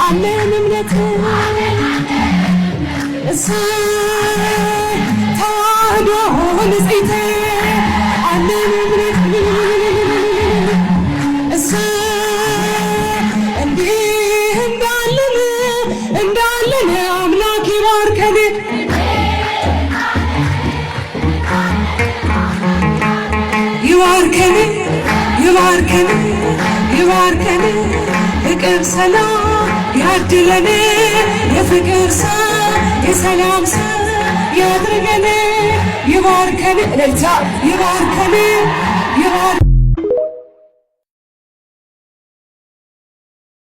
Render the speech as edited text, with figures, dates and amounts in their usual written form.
አለን እምነት። እሰይ ተዋህዶ ንጽሕት አለን እምነት። እሰይ እንዲህ እንዳለን እንዳለን አምላክ ይባርከን፣ ይባርከን፣ ይባርከን፣ ይባርከን፣ ፍቅር ሰላም ያድለን፣ የፍቅር ሰው የሰላም ሰው ያድርገን። ይባርከን፣ እልልታ፣ ይባርከን፣ ይባርከን።